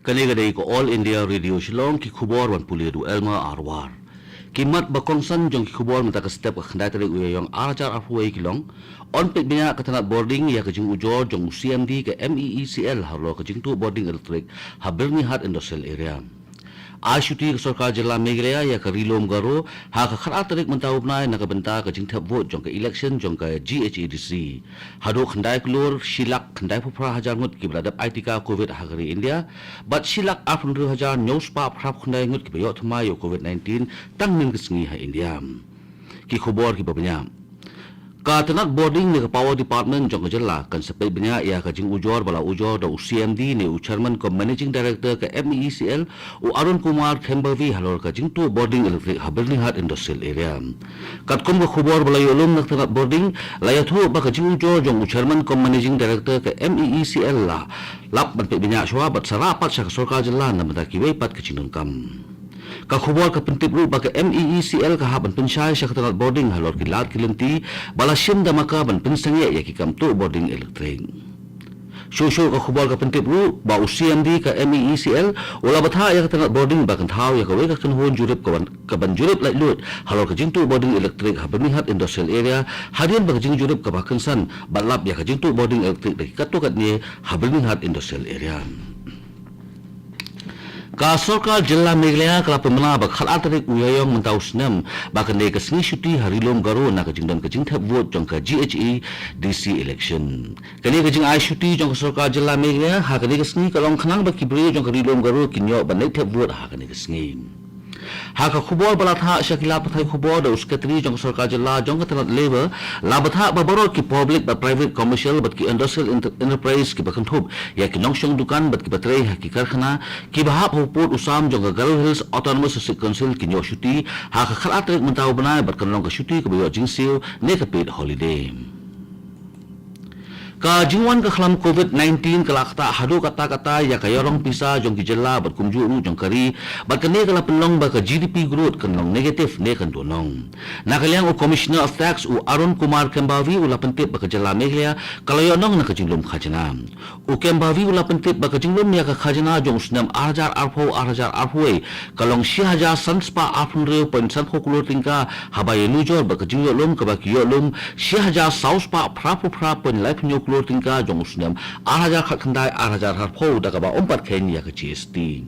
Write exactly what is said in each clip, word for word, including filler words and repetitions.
Kane ka dei ka All India Radio Shillong, ki khubor ban pule da u Elmer Arwar. Ki mat ba kongsan jong ki khubor mynta ka step ka khyndai tarik u Ïaïong ar hajar arphew wei ki long: yn peit bniah ka tnat bording ïa ka jingujor jong u C M D ka M E E C L halor ka jingtuh bording elektrik ha Byrnihat Industrial Area. Ai shuti ka sorkar jylla Meghalaya ïa ka Ri Lum Garo ha ka khatar tarik mynta u bnai na ka bynta ka jingthep vote jong ka election jong ka G H A D C. Haduh khyndai klur shi lak khyndaiphew phra hajar ngut kiba la dep ai tika Covid ha ka ri India, bad shi lak arphew hynriew hajar hynñiew spah phraphew khyndai ngut kiba ïoh thymmai ïa u Covid nineteen tang mynne ka sngi ha India. Ki khubor kiba bniah. Ka tnat bording na ka Power Department jong ka jylla kan sa peit bniah ïa ka jingujor ba la ujor da u C M D ne u Chairman cum Managing Director ka M E E C L, u Arun Kumar Khembhavi, halor ka jingtuh bording elektrik ha Byrnihat Industrial Area. Katkum ka khubor ba la ïoh lum na ka tnat bording, la ïathuh ba ka jingujor jong u Chairman cum Managing Director ka M E E C L la lap ban peit bniah shuwa bad sa rah pat sha ka sorkar jylla na ka bynta kiwei pat ki jingdonkam. Ka khubor ka pyntip ruh ba ka M E E C L ka hap ban pynshai sha ka tnat bording halor ki lad ki lynti ba la shim da ma ka ban pynsangeh ïa ki kam tuh bording elektrik. Shuh shuh ka khubor ka pyntip ruh ba u C M D ka M E E C L u la bthah ïa ka tnat bording ba kan thaw ïa kawei ka kynhun jurip ka ban, ka ban jurip laitluid halor ka jingtuh bording elektrik ha Byrnihat Industrial Area, hadien ba ka jingjurip kaba kongsan bad lap ïa ka jingtuh bording elektrik da ki katto katne ha Byrnihat Industrial Area. Ka sorkar jylla Meghalaya ka la pynbna ba khatar tarik u Ïaïong mynta u snem ba kan dei ka sngi shuti ha Ri Lum Garo na ka jingdon ka jingthep vote jong ka G H A D C election. Kane ka jingai shuti jong ka sorkar jylla Meghalaya ha kane ka sngi ka long khnang ba ki briew jong ka Ri Lum Garo kin ïoh ban leit thep vote ha kane ka sngi. Ha ka khubor ba la thah sha ki lad pathai khubor da u Secretary jong ka sorkar jylla jong ka tnat Labour, la bthah ba baroh ki public bad private commercial bad ki industrial enter-, enterprise kiba kynthup ïa ki nongshong dukan bad kiba trei ha ki karkhana kiba hap hapoh u sam jong ka Garo Hills Autonomous District Council kin ïoh shuti ha ka khatar tarik mynta u bnai bad kan long ka shuti kaba ïoh jingsiew ne ka paid holiday. Ka jingwan ka khlam Covid nineteen ka la ktah haduh katta katta ïa ka ïarong pisa jong ki jylla bad kumjuh ruh jong ka ri, bad kane ka la pynlong ba ka G D P growth kan long negative ne kan duhnong. Na ka liang u Commissioner of Tax u Arun Kumar Khembhavi u la pyntip ba ka jylla Meghalaya ka la ïohnong na ka jinglum khajna. U Khembhavi u la pyntip ba ka jinglum ïa ka khajna jong u snem ar hajar arphew ar hajar arphew wei ka long shi hajar san spah arphew hynriew point san phew klur tyngka, haba ïanujor bad ka jingïohlum kaba ki ïohlum shi hajar saw spah phraphew phra point laiphew hynñiew klur tyngka jong u snem ar hajar khatkhyndai ar hajar arphew da kaba ym pat kheiñ ïa ka G S T.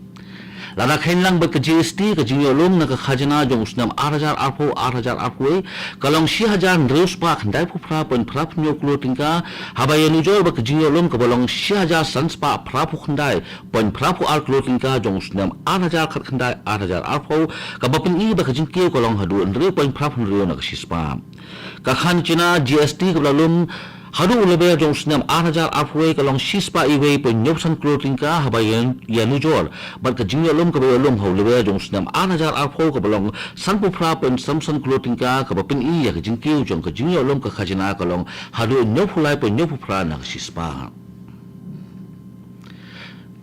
Lada kheiñ lang bad ka G S T, ka jingïohlum na ka khajna jong u snem ar hajar arphew ar hajar arphew wei ka long shi hajar hynriew spah khyndaiphew phra point phraphew hynñiew klur tyngka, haba ïanujor bad ka jingïohlum kaba long shi hajar san spah phraphew khyndai point phraphew ar klur tyngka jong u snem ar hajar khatkhyndai ar hajar arphew, kaba pyni ba ka jingkiew ka long haduh hynriew point phraphew hynriew na ka shispah. Ka khajna G S T kaba la lum haduh u lber jong u snem ar hajar arphew wei ka long shispah iwei point hynñiew san klur tyngka, haba ïa, ïanujor bad ka jingïohlum kaba ïohlum ha u lber jong u snem ar hajar arphew kaba long sanphew phra point san san klur tyngka, kaba pyni ïa ka jingkiew jong ka jingïohlum ka khajna ka long haduh hynñiewphew lai point hynñiewphew phra na ka shispah.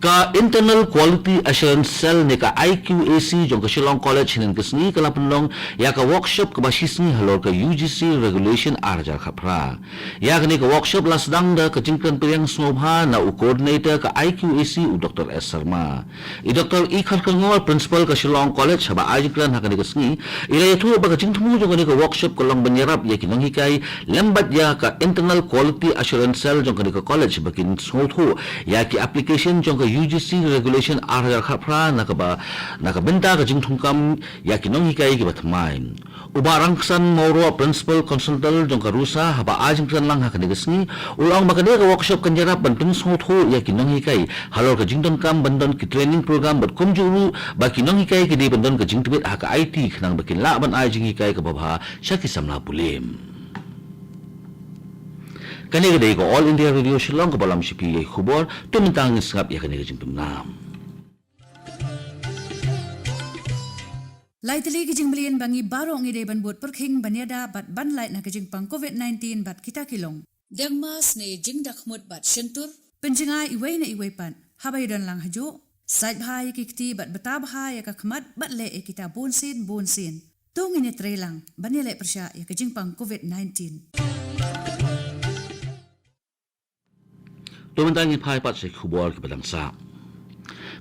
Ka Internal Quality Assurance Cell ne ka I Q A C jong ka Shillong College hynnin ka sngi ka la pynlong ïa ka workshop kaba shisngi halor ka U G C Regulation ar hajar khatphra. Ïa kane ka workshop la sdang da ka jingkren pdiang sngewbha na u coordinator ka I Q A C u Doctor S Sharma. I Doctor E Kharkongor, Principal ka Shillong College, haba ai jingkren ha kane ka sngi, i la ïathuh ba ka jingthmu jong kane ka workshop ka long ban ïarap ïa ki nonghikai lem bad ïa ka Internal Quality Assurance Cell jong kane ka college ba kin sngewthuh ïa ki application jong ka U G C Regulation ar hajar khatphra na kaba, na ka bynta ka jingthungkam ïa ki nonghikai kiba thymmai. U Bah Rangsan Mawroh, Principal Consultant jong ka RUSA, haba ai jingkren lang ha kane ka sngi, u la ong ba kane ka workshop kan ïarap ban pynsngewthuh ïa ki nonghikai halor ka jingdonkam ban don ki training program bad kumjuh ruh ba ki nonghikai ki dei ban don ka jingtbit ha ka I T khnang ba kin lah ban ai jinghikai kaba bha sha ki samla pule. Kane ka dei ka All India Radio Shillong kaba lam sha phi ïa ki khubor. To mynta ngin sngap ïa kane ka jingpynbna. Lai tylli ki jingmlien ba ngi baroh ngi dei ban bud pyrkhing ban ïada bad ban lait na ka jingpang Covid nineteen bad kita ki long: deng, mask ne jingdakhmut bad shyntur. Pynjngai iwei na iwei pat haba ïadon lang hajuh. Sait bha ïa ki kti bad bta bha ïa ka khmat bad leh ïa kita bunsien bunsien. To ngin ïatrei lang ban ïaleh pyrshah ïa ka jingpang Covid nineteen. To mynta ngin phai pat sha ki khubor kiba dang sah.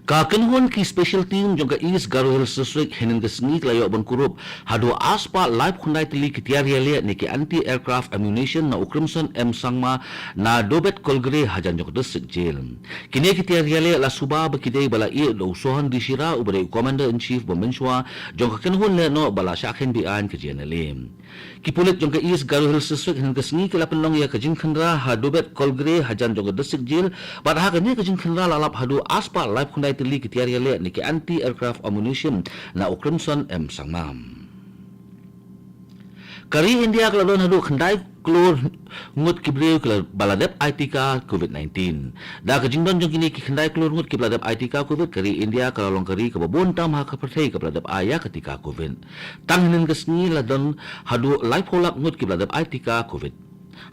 Ka kynhun ki special team jong ka East Garo Hills District hynnin ka sngi ka la ïoh ban kurup haduh arspah laiphew khyndai tylli ki tiar ïaleh ne ki anti aircraft ammunition na u Crimson M Sangma na Dobet Kolgre hajan jong ka District Jail. Kine ki tiar ïaleh la suba ba ki dei ba la ïeh da u Sohan D Shira uba dei u Commander in Chief ba mynshuwa jong ka kynhun lehnoh ba la shah kheiñ beaiñ ka G N L A. Ki pulit jong ka East Garo Hills District hynnin ka sngi ki la pynlong ïa ka jingkhynra ha Dobet Kolgre hajan jong ka District Jail, bad ha kane ka jingkhynra la lap haduh arspah laiphew khyndai tylli ki tiar ïaleh ne ki anti aircraft ammunition na u Crimson M Sangma. Ka ri India ka la don haduh khyndai klur ngut ki briew ki la ba la dep ai tika covid nineteen. Da ka jingdon jong kine ki khyndai klur ngut ki ba la dep ai tika covid, ka ri India ka la long ka ri kaba bun tam ha ka pyrthei kaba la dep ai ïa ka tika covid. Tang hynnin ka sngi la don haduh laiphew lak ngut ki ba la dep ai tika covid.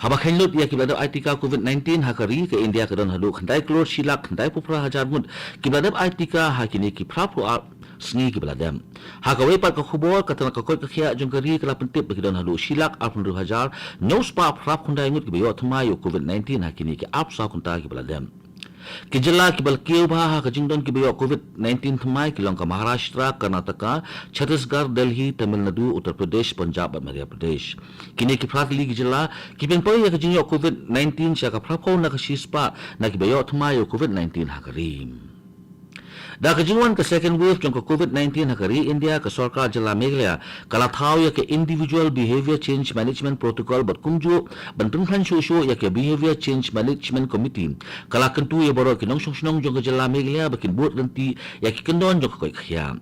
Haba kheiñ lut ïa ki ba la dep ai tika covid nineteen ha ka ri, ka India ka don haduh khyndai klur shi lak khyndaiphew phra hajar ngut ki ba la dep ai tika ha kine ki phraphew ar sngi ki ba la dep. Ha kawei pat ka khubor, ka tnat ka koit ka khiah jong ka ri ka la pyntip ba ki don haduh shi lak arphew hynriew hajar hynñiewspah phraphew khyndai ngut ki ba ïoh thymmai ïa u covid nineteen ha kine ki arphew saw kynta ki ba la dep. Ki jylla ki ba la kiew bha ha ka jingdon ki ba ïoh covid nineteen thymmai ki long ka Maharashtra, Karnataka, Chhattisgarh, Delhi, Tamil Nadu, Uttar Pradesh, Punjab bad Madhya Pradesh. Kine ki phra tylli ki jylla ki pynpoi ïa ka jingïoh covid nineteen sha ka phraphew na ka shispah na ki ba ïoh thymmai ïa u covid nineteen ha ka ri. Da ka jingwan ka second wave jong ka covid nineteen ha ka ri India, ka sorkar jylla Meghalaya ka la thaw ïa ka Individual Behaviour Change Management Protocol bad kumjuh ban pynkhlaiñ shuh shuh ïa ka Behaviour Change Management Committee. Ka la kyntu ïa baroh ki nongshong shnong jong ka jylla Meghalaya ba kin bud lynti ïa ki kyndon jong ka koit ka khiah.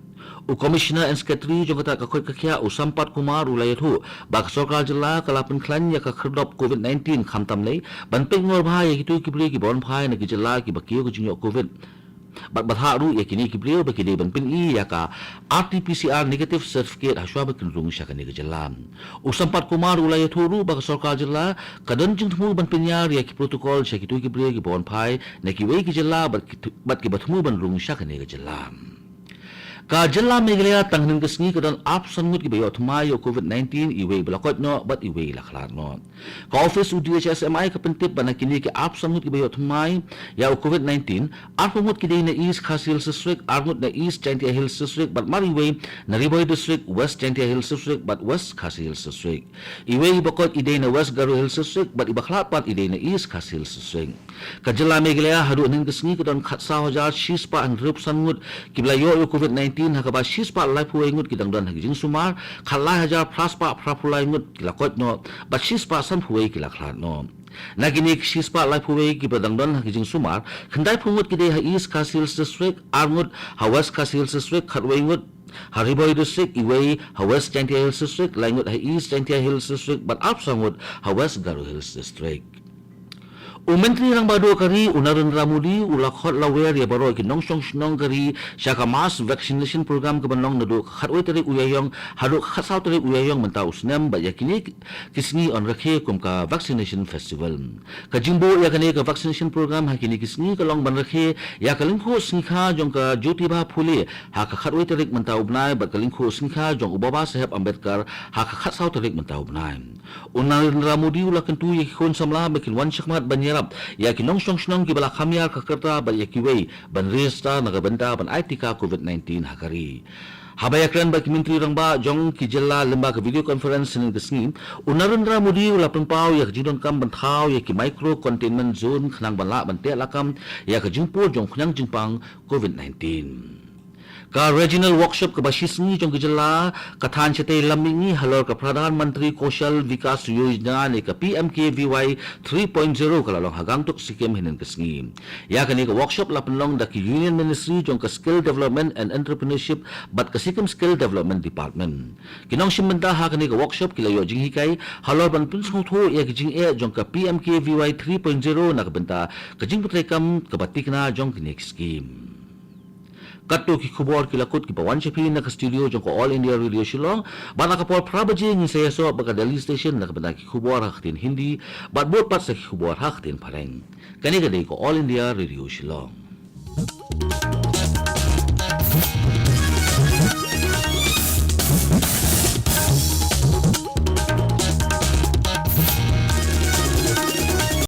U Commissioner and Secretary jong ka tnat ka koit ka khiah, u Sampat Kumar, u la ïathuh ba ka sorkar jylla ka la pynkhlaiñ ïa ka khyrdop covid nineteen khamtam lei ban peit ngor bha ïa kito ki briew ki ba wan phai na ki jylla ki ba kiew ka jingïoh covid bad ba thah ruh ïa kine ki briew ba ki dei ban pyni ïa ka R T P C R negative certificate ha shuwa ba kin rung sha kane ka jylla. U Sampat Kumar u la ïathuh ruh ba ka sorkar jylla ka don jingthmu ban pynïar ïa ki protocol sha kito ki briew ki ba wan phai na kiwei ki jylla bad ki, bad ki ba thmu ban rung sha kane ka jylla. Ka jylla Meghalaya tang hynnin ka sngi ka don arphew san ngut ki ba ïoh thymmai ïa u covid nineteen, iwei ba la koit noh bad iwei la khlad noh. Ka office u D H S M I ka pyntip ba na kine ki arphew san ngut ki ba ïoh thymmai ïa u covid nineteen, arphew ngut ki dei na East Khasi Hills District, ar ngut na East Jaintia Hills District bad mar iwei na Ri Bhoi District, West Jaintia Hills District bad West Khasi Hills District. Iwei i ba koit i dei na West Garo Hills District bad i ba khlad pat i dei na East Khasi Hills District. Ka jylla Meghalaya haduh hynnin ka sngi ka don khatsaw hajar shispah hynriewphew san ngut ki ba la ïoh ïa u covid nineteen, ha kaba shispah laiphew wei ngut ki dang don ha ki jingsumar, khatlai hajar phraspah phraphew lai ngut ki la koit noh bad shispah sanphew wei ki la khlad noh. Na kine ki shispah laiphew wei ki ba dang don ha ki jingsumar, khyndaiphew ngut ki dei ha East Khasi Hills District, ar ngut ha West Khasi Hills District, khatwei ngut ha Ri Bhoi District, iwei ha West Jaintia Hills District, lai ngut ha East Jaintia Hills District bad arphew saw ngut ha West Garo Hills District. U Myntri Rangbah Duh ka ri, u Narendra Modi, u la khot la wer ïa baroh ki nongshong shnong ka ri sha ka mass vaccination program ka ban long naduh ka khatwei tarik u Ïaïong haduh ka khatsaw tarik u Ïaïong mynta u snem, bad ïa kine ki sngi yn rakhe kum ka vaccination festival. Ka jingbuh ïa kane ka vaccination program ha kine ki sngi ka long ban rakhe ïa ka lyngkhuh sngikha jong ka Jyotiba Phule ha ka khatwei tarik mynta u bnai bad ka lyngkhuh sngikha jong u Baba Saheb Ambedkar ha ka khatsaw tarik mynta u bnai. U Narendra Modi u la kyntu ïa ki khun samla ba kin wan shakhmat ban ïarap ïa ki nongshong shnong ki ba la kham ïar ka rta bad ïa kiwei ban register na ka bynta ban ai tika covid nineteen ha ka ri. Haba ïakren bad ki Myntri Rangbah jong ki jylla lyngba ka video conference hynnin ka sngi, u Narendra Modi u la pynpaw ïa ka jingdonkam ban thaw ïa ki micro containment zone khnang ban lah ban teh lakam ïa ka jingpur jong khñiang jingpang covid nineteen. Ka Regional Workshop ka ba shi sngi jong ka jylla ka than shatei lam mihngi halor ka Pradhan Mantri Kaushal Vikas Yojana ne ka P M K V Y three point zero ka la long ha Gangtok, Sikkim hynnin ka sngi. Ïa kane ka workshop la pynlong da ki Union Ministry jong ka Skill Development and Entrepreneurship bad ka Sikkim Skill Development Department. Ki nongshim bynta ha kane ka workshop ki la ïoh jinghikai halor ban pynsngewthuh ïa ki jingeh jong ka P M K V Y three point zero na ka bynta ka jingpyntreikam ka ba tikna jong kine ki skim. Katto ki khubor ki la kut ki ba wan sha phi na ka studio jong ka All India Radio Shillong, bad ha ka por phra baje ngin sa ïasoh bad ka Delhi Station na ka bynta ki khubor ha ka ktien Hindi, bad bud pat sa ki khubor ha ka ktien Phareng. Kane ka dei ka All India Radio Shillong.